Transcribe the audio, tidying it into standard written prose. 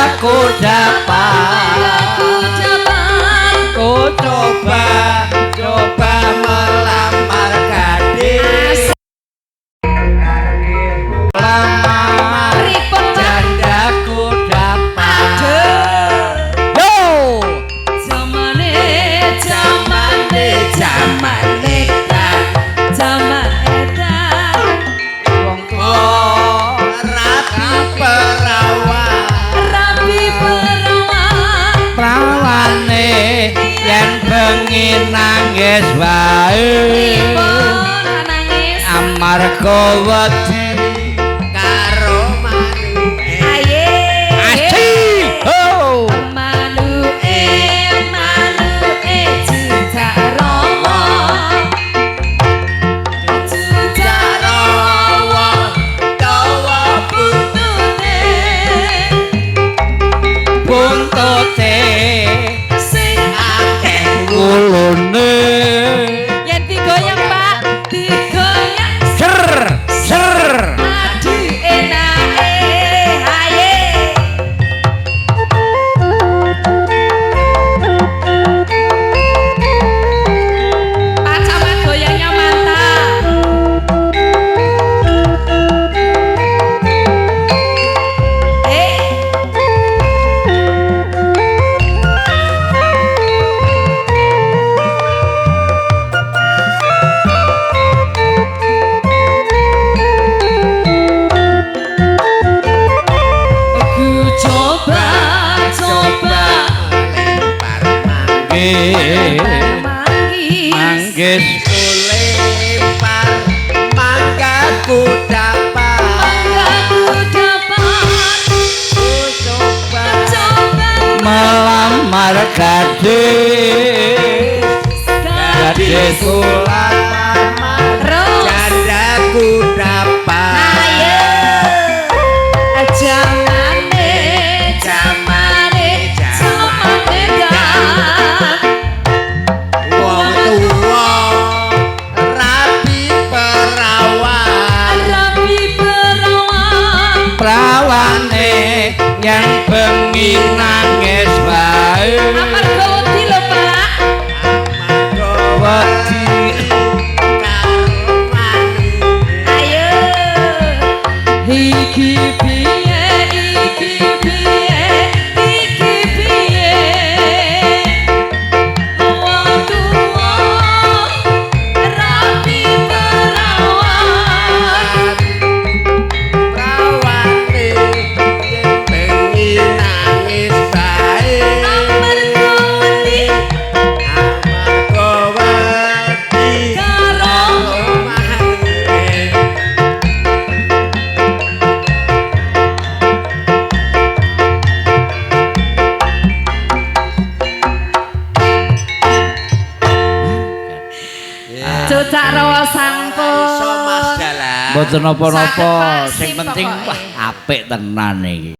Manggaku dapat. Manggaku dapat. Ku coba coba melamar gadis. Lamar Pripun, Pak? jandaku dapat. Aduh. Yo. Zamane zamane Zamane kan zaman edan. Wong tuwa rabi perawan. Rabi perawan. Prawane yen bengi nangis wae. Pripun nangis? Amarga wedi karo manuke. Aye. Asik. Ho. Manuke manuke jejak rawa. Jejak rawa dawa buntute. Buntute sing akeh wulune. Yen digoyang, Pak, digoyang. Ser ser. Aduh enake haye. Pak Camat goyangnya mantap. Eh. Ku coba coba lempar manggis. Manggis. Manggis lempar manggaku dapat. Manggaku dapat. Ku coba coba melamar gadis. Gadis gadis lamar Terus. jandaku dapat. Ayo. Jamane jamane jamane dan wong tuwa rabi perawan. Rabi perawan. Prawane yang bengi nangis wae. Amarga wedi lho, Pak. Amarga wedi karo manuke. Ayo. Iki piye iki piye iki piye wong tuwa rabi perawan. Prawane yen bengi nangis bae. Amarga wedi amarga wedi karo manuke. Cucak rawa sampun. Iso Mas Dalang. Mboten napa-napa, Saged, Pak, sing sip penting pokoke. Wah, apik tenan iki.